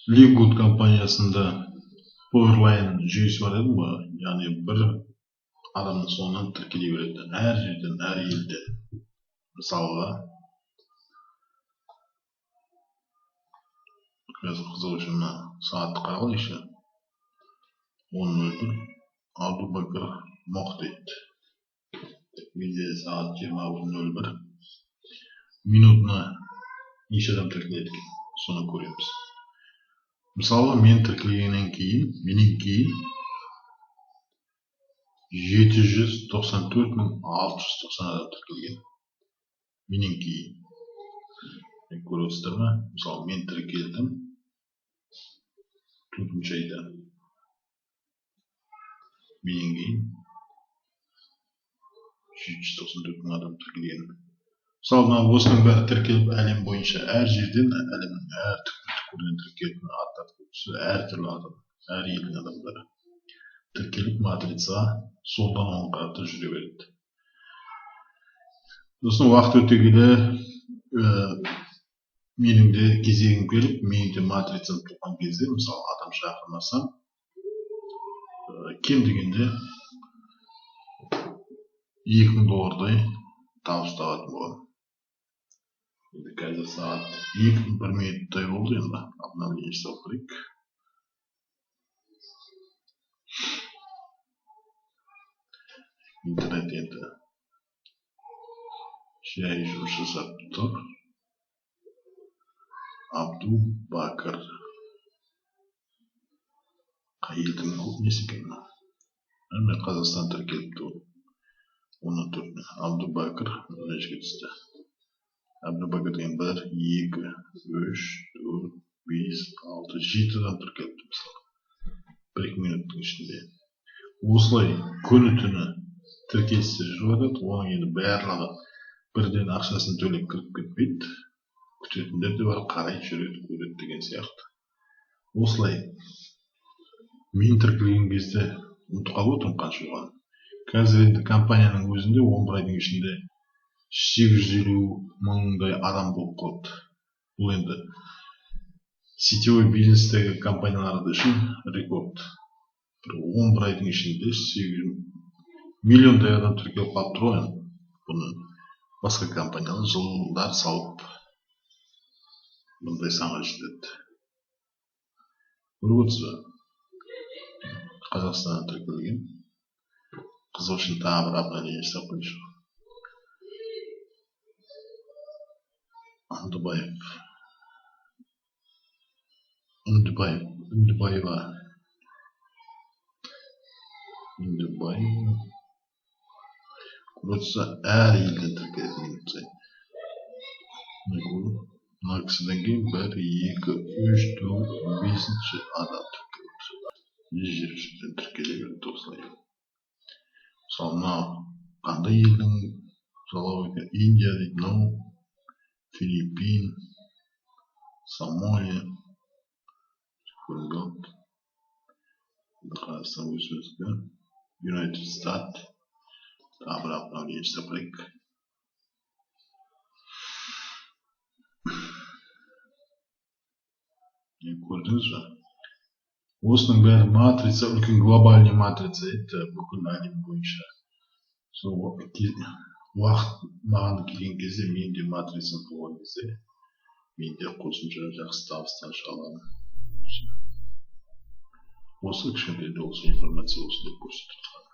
LiveGood компаниясында Powerline жүйесі бар дедім ғой, яғни бір адамның соңынан тіркеле береді, әр жерден, әр елден. Мысалға, қазір қызық үшін мына сағатты қарап алайықшы. 10:01 Абубакр Моқ дейді. Менде сағат 21:01. Минутына неше адам тіркеледі екен, соны көреміз. Мысалы, мен тіркелгеннен кейін, менен кейін 794 690 адам тіркелген. Менен кейін. Көріп отырсыздар ма? Мысалы, мен тіркелдім 4 айда. Менен кейін 794 000 адам тіркелген. Мысалы, мына осының бәрі тіркеліп, әлем бойынша әр жерден, әлемнің әр түкпір-түкпірінен тіркеліп, аттарды көріп, әртүрлі адам, әр елдің адамдары тіркеліп, матрицаға солдан оңға қарата жүре береді. Сосын уақыт өте келе, менің де кезегім келіп, менің де матрицам туған кезде, мысалы, адам шақырмасам, кем дегенде 2000 доллардай табыс табатын боламын. Енді қазір сағат 2:01 болды, енді обновление жасап көрейік. Интернет енді жай жұмыс жасап тұр. Абдубакр. Қай елдің несі екен мынау? Міне, Қазақстан тіркеліпті ол. 14. Абдубакр мына жерге түсті. Абдубакр деген 1, 2, 3, 4, 5, 6, 7 адам тіркеліпті мысалы. 1-2 минуттың ішінде. Осылай күні түні тіркелістер жүріп жатады. Оның енді барлығы бірден ақшасын төлеп кіріп кетпейді. Күтетіндер де бар, қарай жүреді, көреді деген сияқты. Осылай мен тіркелген кезде ұмытып қалып отырмын қанша болғанын. Қазір енді компанияның өзінде 11 айдың ішінде 850 мыңдай адам болып қалды. Бұл енді сетевой бизнестегі компаниялар үшін рекорд. Бір 11 айдың ішінде 8 миллиондай адам тіркеліп қалып тұр ғой енді. Бұны басқа компаниялар жылдар салып бұндай санға жетеді. Көріп отырсыз ба? Қазақстаннан тіркелген. Қызық үшін тағы бір обновление жасап қояйыншы. Андыбаев. Үндібаев. Үндібаева. Үндібаева. Көріп отырсыз, әр елден тіркеледі минут сайын. Мына кісіден кейін 1, 2, 3, 4, 5 адам тіркеледі. Жер жүзінен тіркеле береді осылай. Мысалы, мынау қандай елдің жалауы екен? Индия дейді, мынау Филиппин, Сомали, көрінбей қалды. Қазақстан өзіміздікі, United States. Тағы бір обновление жасап көрейік. Көрдіңіз бе? Осының бәрі матрица, үлкен глобальный матрица еді, бүкіл әлем бойынша. Сол уақыт маған келген кезде, мен де матрицам туған кезде, мен де қосымша жақсы табыстан шыға аламын. Осы кішкентай де болса информация осы деп көрсетіп тұрған.